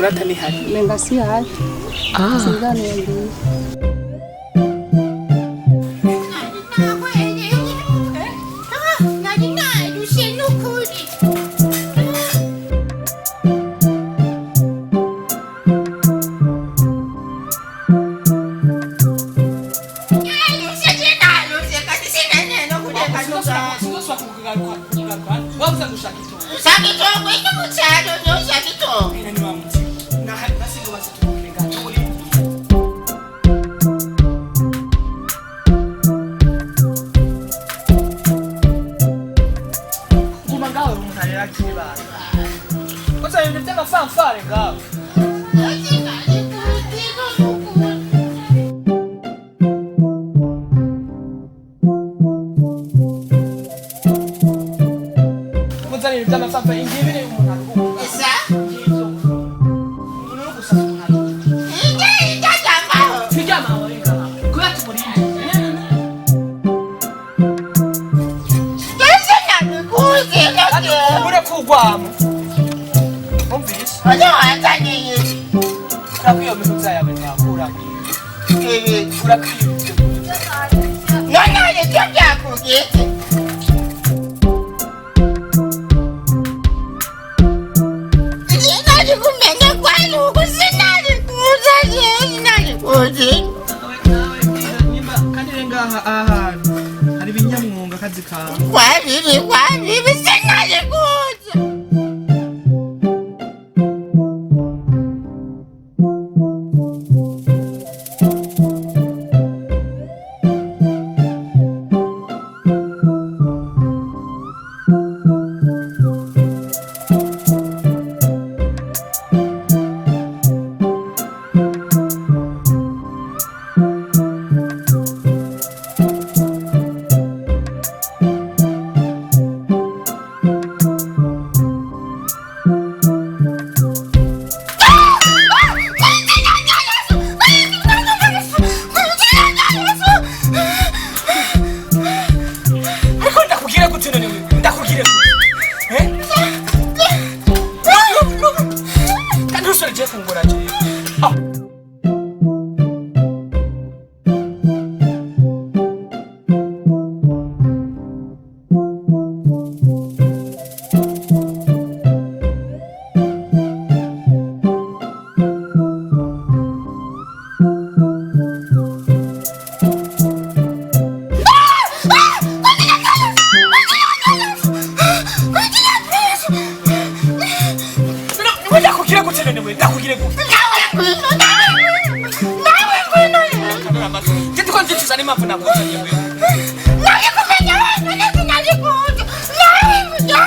Kurata nihari. Menga si hari. Sinzani yagiye. Nari narushe n'ukuri. Narushe, narushe, kandi sinaneye no kureka n'ubwanwa. Sinzosubira kukugaruka. Wabuze ngo ushaka itongo. Ushaka itongo ryo mu cyaro, niho ushaka itongo. Ena ni wa mutima. Naha nasingo basitukumenga. Turi. Guma ngawe umuntu arera akibana. Koza ibintu by'amafanfare ngawe. Koza ibintu by'amafanfare ingibi ni umuntu aruhuka. Isa? Ngibyo. Umuntu uri gusasa umuntu aruhuka. Ijya ijya Turyama aho ngaho. Kubera tumurinde. Mbese nabikuze nabyo. Ubure kugwamo. Umvise? Oya wanzaniye Urakwiye mihuza yawe ntakura. ibi. Urakwiye. None hari icyo byakugize. Sinari kumenya ko ari uku, sinari kuza, sinari kuzi. Kandi rero ngaha ahantu hari ibinyamwunga akazi kawe. Kwa bibi, kwa bibi, sinari kuza. Ariko ndakubwire gute none wewe? Ndakubwire gute? Eh? Kandi usore je kungora je. Ah. None ndakubwire gute none wewe? Ndakubwire gute? Nawe ngwino, nawe ngwino, nawe ngwino. Je ndiko ndicuza n'impamvu nakuzanye wewe. Nari kumenya wenyine, sinari kuza. Nawe ngwino.